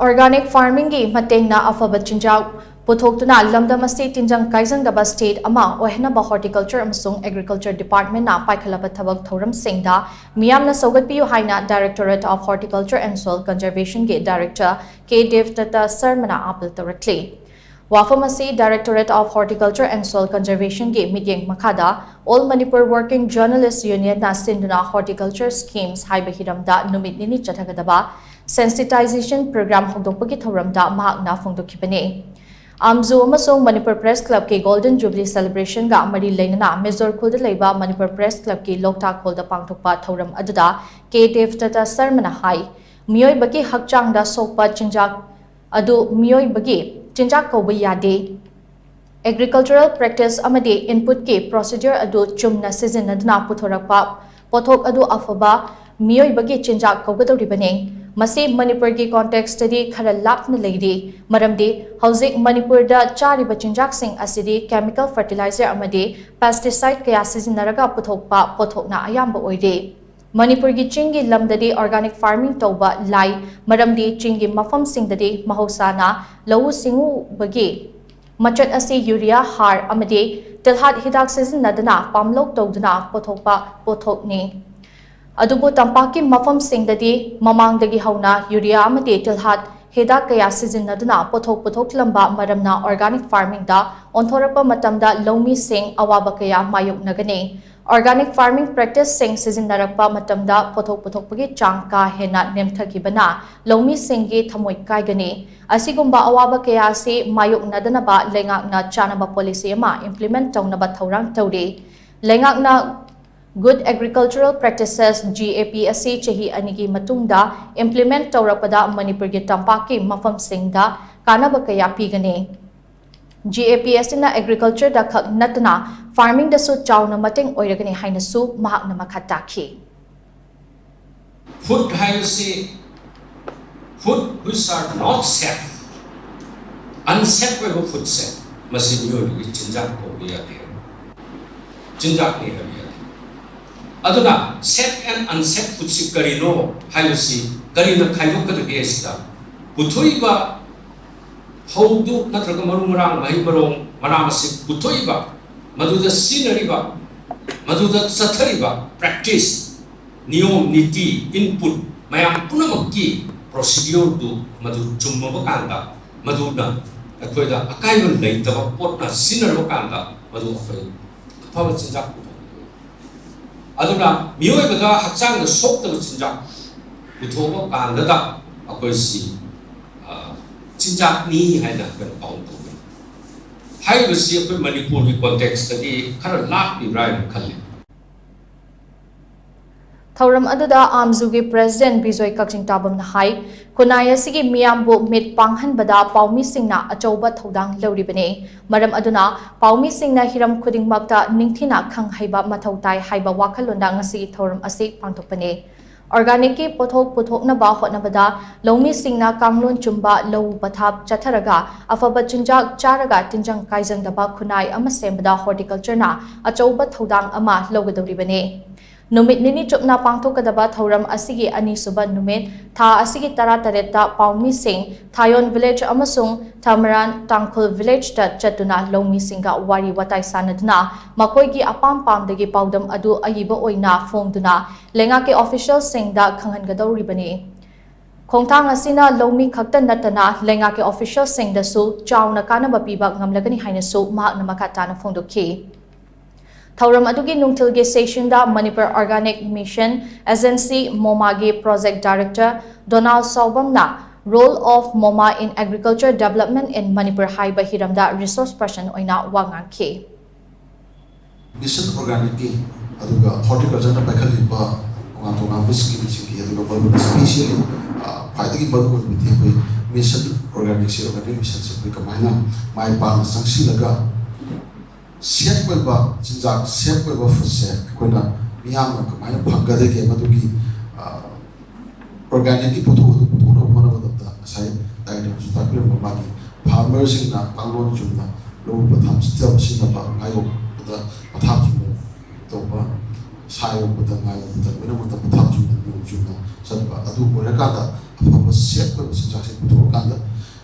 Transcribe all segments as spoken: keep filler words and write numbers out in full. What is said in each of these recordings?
Organic farmingꯒꯤ ꯃꯇꯦꯡꯅ ꯑꯐꯕ ꯆꯤꯟꯖꯥꯛ ꯄꯨꯊꯣꯛꯇꯨꯅ ꯂꯝꯗꯝ ꯑꯁꯤ ꯇꯤꯟꯖꯪ ꯀꯥꯏꯖꯪꯗꯕ state ꯑꯃ ꯑꯣꯏꯍꯟꯅꯕ Horticulture ꯑꯃꯁꯨꯡ Agriculture Departmentꯅ ꯄꯥꯏꯈꯠꯂꯕ ꯊꯕꯛ ꯊꯧꯔꯝꯁꯤꯡꯗ ꯃꯤꯌꯥꯝꯅ ꯁꯧꯒꯠꯄꯤꯌꯨ ꯍꯥꯏꯅ Directorate of Horticulture and Soil Conservationꯒꯤ Director ꯀꯦ ꯗꯦꯕꯗꯠꯇ ꯁꯔꯃꯅ ꯑꯥꯄꯤꯜ ꯇꯧꯔꯛꯂꯤ꯫ ꯋꯥꯐꯝ ꯑꯁꯤ Directorate of Horticulture and Soil Conservationꯒꯤ ꯃꯤꯠꯌꯦꯡ ꯃꯈꯥꯗ All Manipur Working Journalist Unionꯅ ꯁꯤꯟꯗꯨꯅ Horticulture Schemes ꯍꯥꯏꯕ ꯍꯤꯔꯝꯗ ꯅꯨꯃꯤꯠ ꯅꯤꯅꯤ ꯆꯠꯊꯒꯗꯕ sensitization program ꯍꯧꯗꯣꯛꯄꯒꯤ ꯊꯧꯔꯝꯗ ꯃꯍꯥꯛꯅ ꯐꯣꯡꯗꯣꯛꯈꯤꯕꯅꯤ꯫ ꯑꯥꯝꯖꯨ ꯑꯃꯁꯨꯡ ꯃꯅꯤꯄꯨꯔ Press Clubꯀꯤ Golden Jubilee Celebrationꯒ ꯃꯔꯤ ꯂꯩꯅꯅ ꯃꯦꯖꯣꯔ ꯈꯨꯜꯗ ꯂꯩꯕ ꯃꯅꯤꯄꯨꯔ Press Clubꯀꯤ ꯂꯣꯛꯇꯥꯛ ꯍꯣꯜꯗ ꯄꯥꯡꯊꯣꯛꯄ ꯊꯧꯔꯝ ꯑꯗꯨꯗ ꯀꯦ ꯗꯦꯕꯗꯠꯇ ꯁꯔꯃꯅ ꯍꯥꯏ, ꯃꯤꯑꯣꯏꯕꯒꯤ ꯍꯛꯆꯥꯡꯗ ꯁꯣꯛꯄ ꯆꯤꯟꯖꯥꯛ ꯑꯗꯨ ꯃꯤꯑꯣꯏꯕꯒꯤ ꯆꯤꯟꯖꯥꯛ ꯀꯧꯕ ꯌꯥꯗꯦ꯫ Agricultural practice ꯑꯃꯗꯤ inputꯀꯤ procedure ꯑꯗꯨ ꯆꯨꯝꯅ ꯁꯤꯖꯤꯟꯅꯗꯨꯅ ꯄꯨꯊꯣꯔꯛꯄ ꯄꯣꯠꯊꯣꯛ ꯑꯗꯨ ꯑꯐꯕ ꯃꯤꯑꯣꯏꯕꯒꯤ ꯆꯤꯟꯖꯥꯛ ꯀꯧꯒꯗꯧꯔꯤꯕꯅꯤ꯫ ꯃꯁꯤ ꯃꯅꯤꯄꯨꯔꯒꯤ contextꯇꯗꯤ ꯈꯔ ꯂꯥꯞꯅ ꯂꯩꯔꯤ, ꯃꯔꯝꯗꯤ ꯍꯧꯖꯤꯛ ꯃꯅꯤꯄꯨꯔꯗ ꯆꯥꯔꯤꯕ ꯆꯤꯟꯖꯥꯛꯁꯤꯡ ꯑꯁꯤꯗꯤ chemical fertilizer ꯑꯃꯗꯤ pesticide ꯀꯌꯥ ꯁꯤꯖꯤꯟꯅꯔꯒ ꯄꯨꯊꯣꯛꯄ ꯄꯣꯠꯊꯣꯛꯅ ꯑꯌꯥꯝꯕ ꯑꯣꯏꯔꯤ꯫ ꯃꯅꯤꯄꯨꯔꯒꯤ ꯆꯤꯡꯒꯤ ꯂꯝꯗꯗꯤ organic farming ꯇꯧꯕ ꯂꯥꯏ, ꯃꯔꯝꯗꯤ ꯆꯤꯡꯒꯤ ꯃꯐꯝꯁꯤꯡꯗꯗꯤ ꯃꯍꯧꯁꯥꯅ ꯂꯧꯎ ꯁꯤꯡꯎꯕꯒꯤ ꯃꯆꯠ ꯑꯁꯤ urea ꯍꯥꯔ ꯑꯃꯗꯤ ꯇꯤꯜꯍꯥꯠ ꯍꯤꯗꯥꯛ ꯁꯤꯖꯤꯟꯅꯗꯨꯅ ꯄꯥꯝꯂꯧ ꯇꯧꯗꯨꯅ ꯄꯨꯊꯣꯛꯄ ꯄꯣꯠꯊꯣꯛꯅꯤ꯫ ꯑꯗꯨꯕꯨ ꯇꯝꯄꯥꯛꯀꯤ ꯃꯐꯝꯁꯤꯡꯗꯗꯤ ꯃꯃꯥꯡꯗꯒꯤ ꯍꯧꯅ urea ꯑꯃꯗꯤ ꯇꯤꯜꯍꯥꯠ ꯍꯤꯗꯥꯛ ꯀꯌꯥ ꯁꯤꯖꯤꯟꯅꯗꯨꯅ ꯄꯣꯠꯊꯣꯛ ꯄꯨꯊꯣꯛꯂꯝꯕ ꯃꯔꯝꯅ organic farmingꯗ ꯑꯣꯟꯊꯣꯔꯛꯄ ꯃꯇꯝꯗ ꯂꯧꯃꯤꯁꯤꯡ ꯑꯋꯥꯕ ꯀꯌꯥ ꯃꯥꯌꯣꯛꯅꯒꯅꯤ꯫ Organic farming practiceꯁꯤꯡ ꯁꯤꯖꯤꯟꯅꯔꯛꯄ ꯃꯇꯝꯗ ꯄꯣꯠꯊꯣꯛ ꯄꯨꯊꯣꯛꯄꯒꯤ ꯆꯥꯡ ꯀꯥ ꯍꯦꯟꯅ ꯅꯦꯝꯊꯈꯤꯕꯅ ꯂꯧꯃꯤꯁꯤꯡꯒꯤ ꯊꯃꯣꯏ ꯀꯥꯏꯒꯅꯤ꯫ ꯑꯁꯤꯒꯨꯝꯕ ꯑꯋꯥꯕ ꯀꯌꯥ ꯑꯁꯤ ꯃꯥꯌꯣꯛꯅꯗꯅꯕ ꯂꯩꯉꯥꯛꯅ ꯆꯥꯅꯕ policy ꯑꯃ implement ꯇꯧꯅꯕ ꯊꯧꯔꯥꯡ ꯇꯧꯔꯤ꯫ ꯂꯩꯉꯥꯛꯅ Good Agricultural Practices, GAP, ꯑꯁꯤ ꯆꯍꯤ ꯑꯅꯤꯒꯤ ꯃꯇꯨꯡꯗ implement ꯇꯧꯔꯛꯄꯗ ꯃꯅꯤꯄꯨꯔꯒꯤ ꯇꯝꯄꯥꯛꯀꯤ ꯃꯐꯝꯁꯤꯡꯗ ꯀꯥꯟꯅꯕ ꯀꯌꯥ ꯄꯤꯒꯅꯤ꯫ GAP ꯑꯁꯤꯅ agricultureꯗ ꯈꯛ ꯅꯠꯇꯅ farmingꯗꯁꯨ ꯆꯥꯎꯅ ꯃꯇꯦꯡ ꯑꯣꯏꯔꯒꯅꯤ ꯍꯥꯏꯅꯁꯨ ꯃꯍꯥꯛꯅ ꯃꯈꯥ ꯇꯥꯈꯤ꯫ Food ꯍꯥꯏꯕꯁꯤ, food which are not safe, unsafe ꯑꯣꯏꯕ foodꯁꯦ, ꯃꯁꯤ ꯃꯤꯑꯣꯏꯕꯒꯤ ꯆꯤꯟꯖꯥꯛ ꯀꯧꯕ ꯌꯥꯗꯦ, ꯆꯤꯟꯖꯥꯛꯅꯤ ꯍꯥꯏꯕ ꯌꯥꯗꯦ꯫ ꯑꯗꯨꯅ safe and unsafe foodꯁꯤ ꯀꯔꯤꯅꯣ ꯍꯥꯏꯕꯁꯤ ꯀꯔꯤꯅ ꯈꯥꯏꯗꯣꯛꯀꯗꯒꯦ ꯍꯥꯏꯁꯤꯗ, ꯄꯨꯊꯣꯛꯏꯕ ꯐꯧꯗꯨ ꯅꯠꯇ꯭ꯔꯒ ꯃꯔꯨ ꯃꯔꯥꯡ, ꯃꯍꯩ ꯃꯔꯣꯡ, ꯃꯅꯥ ꯃꯁꯤꯡ ꯄꯨꯊꯣꯛꯏꯕ, ꯃꯗꯨꯗ ꯁꯤꯖꯤꯟꯅꯔꯤꯕ, ꯃꯗꯨꯗ ꯆꯠꯊꯔꯤꯕ practice, ꯅꯤꯌꯣꯝ ꯅꯤꯇꯤ, input ꯃꯌꯥꯝ ꯄꯨꯝꯅꯃꯛꯀꯤ procedureꯗꯨ ꯃꯗꯨ ꯆꯨꯝꯃꯕ ꯀꯥꯟꯗ, ꯃꯗꯨꯅ ꯑꯩꯈꯣꯏꯗ ꯑꯀꯥꯏꯕ ꯂꯩꯇꯕ ꯄꯣꯠꯅ ꯁꯤꯖꯤꯟꯅꯔꯕ ꯀꯥꯟꯗ ꯃꯗꯨ ꯑꯩꯈꯣꯏ ꯑꯐꯕ ꯆꯤꯟꯖꯥꯛ ꯄꯨꯊꯣꯛꯄ꯫ ꯑꯗꯨꯅ ꯃꯤꯑꯣꯏꯕꯗ ꯍꯛꯆꯥꯡꯗ ꯁꯣꯛꯇꯕ ꯆꯤꯟꯖꯥꯛ ꯄꯨꯊꯣꯛꯄ ꯀꯥꯟꯗꯗ ꯑꯩꯈꯣꯏꯁꯤ, ꯑ, ꯆꯤꯟꯖꯥꯛꯅꯤ ꯍꯥꯏꯅ ꯑꯩꯈꯣꯏꯅ count ꯇꯧꯒꯅꯤ꯫ ꯍꯥꯏꯔꯤꯕꯁꯤ ꯑꯩꯈꯣꯏ ꯃꯅꯤꯄꯨꯔꯒꯤ contextꯇꯗꯤ ꯈꯔ ꯂꯥꯞꯄꯤꯕ꯭ꯔꯥ ꯍꯥꯏꯅ ꯈꯜꯂꯤ꯫ ꯊꯧꯔꯝ ꯑꯗꯨꯗ ꯑꯥꯝꯖꯨꯒꯤ president ꯕꯤꯖꯣꯏ ꯀꯛꯆꯤꯡ ꯇꯥꯕꯝꯅ ꯍꯥꯏ, ꯈꯨꯟꯅꯥꯏ ꯑꯁꯤꯒꯤ ꯃꯤꯌꯥꯝꯕꯨ ꯃꯤꯠ ꯄꯥꯡꯍꯟꯕꯗ ꯄꯥꯎꯃꯤꯁꯤꯡꯅ ꯑꯆꯧꯕ ꯊꯧꯗꯥꯡ ꯂꯧꯔꯤꯕꯅꯤ꯫ ꯃꯔꯝ ꯑꯗꯨꯅ ꯄꯥꯎꯃꯤꯁꯤꯡꯅ ꯍꯤꯔꯝ ꯈꯨꯗꯤꯡꯃꯛꯇ ꯅꯤꯡꯊꯤꯅ ꯈꯪ ꯍꯩꯕ ꯃꯊꯧ ꯇꯥꯏ ꯍꯥꯏꯕ ꯋꯥꯈꯜꯂꯣꯟꯗ ꯉꯁꯤꯒꯤ ꯊꯧꯔꯝ ꯑꯁꯤ ꯄꯥꯡꯊꯣꯛꯄꯅꯤ꯫ Organicꯀꯤ ꯄꯣꯠꯊꯣꯛ ꯄꯨꯊꯣꯛꯅꯕ ꯍꯣꯠꯅꯕꯗ ꯂꯧꯃꯤꯁꯤꯡꯅ ꯀꯥꯡꯂꯣꯟ ꯆꯨꯝꯕ ꯂꯧ ꯄꯊꯥꯞ ꯆꯠꯊꯔꯒ ꯑꯐꯕ ꯆꯤꯟꯖꯥꯛ ꯆꯥꯔꯒ ꯇꯤꯟꯖꯪ ꯀꯥꯏꯖꯪꯗꯕ ꯈꯨꯟꯅꯥꯏ ꯑꯃ ꯁꯦꯝꯕꯗ horticultureꯅ ꯑꯆꯧꯕ ꯊꯧꯗꯥꯡ ꯑꯃ ꯂꯧꯒꯗꯧꯔꯤꯕꯅꯤ꯫ ꯅꯨꯃꯤꯠ ꯅꯤꯅꯤ ꯆꯨꯞꯅ ꯄꯥꯡꯊꯣꯛꯀꯗꯕ ꯊꯧꯔꯝ ꯑꯁꯤꯒꯤ ꯑꯅꯤꯁꯨꯕ ꯅꯨꯃꯤꯠ, ꯊꯥ ꯑꯁꯤꯒꯤ ꯇꯔꯥꯇꯔꯦꯠꯇ ꯄꯥꯎꯃꯤꯁꯤꯡ ꯊꯥꯌꯣꯟ village ꯑꯃꯁꯨꯡ ꯊꯥꯃꯔꯥꯟ ꯇꯥꯡꯈꯨꯜ villageꯇ ꯆꯠꯇꯨꯅ ꯂꯧꯃꯤꯁꯤꯡꯒ ꯋꯥꯔꯤ ꯋꯥꯇꯥꯏ ꯁꯥꯟꯅꯗꯨꯅ ꯃꯈꯣꯏꯒꯤ ꯑꯄꯥꯝ ꯄꯥꯝꯗꯒꯤ ꯄꯥꯎꯗꯝ ꯑꯗꯨ ꯑꯏꯕ ꯑꯣꯏꯅ ꯐꯣꯡꯗꯨꯅ ꯂꯩꯉꯥꯛꯀꯤ officialꯁꯤꯡꯗ ꯈꯪꯍꯟꯒꯗꯧꯔꯤꯕꯅꯤ꯫ ꯈꯣꯡꯊꯥꯡ ꯑꯁꯤꯅ ꯂꯧꯃꯤ ꯈꯛꯇ ꯅꯠꯇꯅ ꯂꯩꯉꯥꯛꯀꯤ officialꯁꯤꯡꯗꯁꯨ ꯆꯥꯎꯅ ꯀꯥꯟꯅꯕ ꯄꯤꯕ ꯉꯝꯂꯒꯅꯤ ꯍꯥꯏꯅꯁꯨ ꯃꯍꯥꯛꯅ ꯃꯈꯥ ꯇꯥꯅ ꯐꯣꯡꯗꯣꯛꯈꯤ꯫ ꯊꯧꯔꯝ ꯑꯗꯨꯒꯤ ꯅꯨꯡꯊꯤꯜꯒꯤ sessionꯗ Manipur Organic Mission Agency, MOMAꯒꯤ project director ꯗꯣꯅꯥꯜ ꯁꯥꯎꯕꯝꯅ Role of MOMA in Agriculture Development in Manipur ꯍꯥꯏꯕ ꯍꯤꯔꯝꯗ resource person ꯑꯣꯏꯅ ꯋꯥ ꯉꯥꯡꯈꯤ꯫ Mission Organicꯀꯤ ꯑꯗꯨꯒ horticultureꯅ ꯄꯥꯏꯈꯠꯂꯤꯕ ꯇꯣꯉꯥꯟ ꯇꯣꯉꯥꯟꯕ schemeꯁꯤꯡꯒꯤ, ꯑꯗꯨꯒ ꯃꯔꯨ specially, ꯑ, ꯈ꯭ꯋꯥꯏꯗꯒꯤ ꯃꯔꯨꯑꯣꯏꯕꯗꯤ ꯑꯩꯈꯣꯏ Mission Organicꯁꯤ, organic missionꯁꯤ ꯑꯩꯈꯣꯏ ꯀꯃꯥꯏꯅ ꯃꯥꯏ ꯄꯥꯛꯅ ꯆꯪꯁꯤꯜꯂꯒ safe ꯑꯣꯏꯕ ꯆꯤꯟꯖꯥꯛ, safe ꯑꯣꯏꯕ foodꯁꯦ ꯑꯩꯈꯣꯏꯅ ꯃꯤꯌꯥꯝꯅ ꯀꯃꯥꯏꯅ ꯐꯪꯒꯗꯒꯦ, ꯃꯗꯨꯒꯤ, ꯑ, organicꯀꯤ ꯄꯣꯠꯊꯣꯛ ꯑꯗꯨ ꯄꯨꯊꯣꯛꯅꯕ ꯍꯣꯠꯅꯕꯗ ꯉꯁꯥꯏ ꯗꯥꯏꯔꯦꯛꯇꯔꯅꯁꯨ ꯇꯥꯛꯄꯤꯔꯝꯕ ꯃꯥꯒꯤ farmerꯁꯤꯡꯅ ꯀꯥꯡꯂꯣꯟ ꯆꯨꯝꯅ ꯂꯧ ꯄꯊꯥꯞ ꯆꯠꯆꯕ, ꯁꯤꯖꯤꯟꯅꯕ, ꯉꯥ ꯌꯣꯛꯄꯗ ꯄꯊꯥꯞ ꯆꯨꯝꯅ ꯇꯧꯕ, ꯁꯥ ꯌꯣꯛꯄꯗ, ꯉꯥ ꯌꯣꯛꯄꯗ ꯂꯣꯏꯅꯃꯛꯇ ꯄꯊꯥꯞ ꯆꯨꯝꯅ, ꯅꯤꯌꯣꯝ ꯆꯨꯝꯅ ꯆꯠꯄ, ꯑꯗꯨ ꯑꯣꯏꯔꯀꯥꯟꯗ ꯑꯐꯕ safe ꯑꯣꯏꯕ ꯆꯤꯟꯖꯥꯛꯁꯦ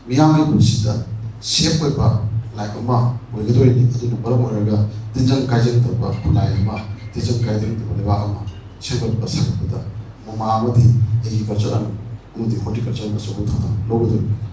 ꯃꯤꯌꯥꯝꯒꯤ ꯄꯨꯟꯁꯤꯗ ꯁꯦꯐ ꯑꯣꯏꯕ ꯂꯥꯏꯐ ꯑꯃ ꯑꯣꯏꯒꯗꯣꯔꯤꯅꯤ꯫ ꯑꯗꯨꯅ ꯃꯔꯝ ꯑꯣꯏꯔꯒ ꯇꯤꯟꯖꯪ ꯀꯥꯏꯖꯪꯗꯕ ꯈꯨꯟꯅꯥꯏ ꯑꯃ, ꯇꯤꯟꯖꯪ ꯀꯥꯏꯖꯪꯗꯕ ꯂꯩꯕꯥꯛ ꯑꯃ ꯁꯦꯝꯒꯠꯄ ꯁꯥꯒꯠꯄꯗ ꯃꯃꯥ ꯑꯃꯗꯤ ꯑꯦꯒ꯭ꯔꯤꯀꯜꯆꯔ ꯑꯃꯗꯤ ꯍꯣꯔꯇꯤꯀꯜꯆꯔꯅ ꯑꯆꯧꯕ ꯊꯧꯗꯥꯡ ꯂꯧꯒꯗꯧꯔꯤꯕꯅꯤ꯫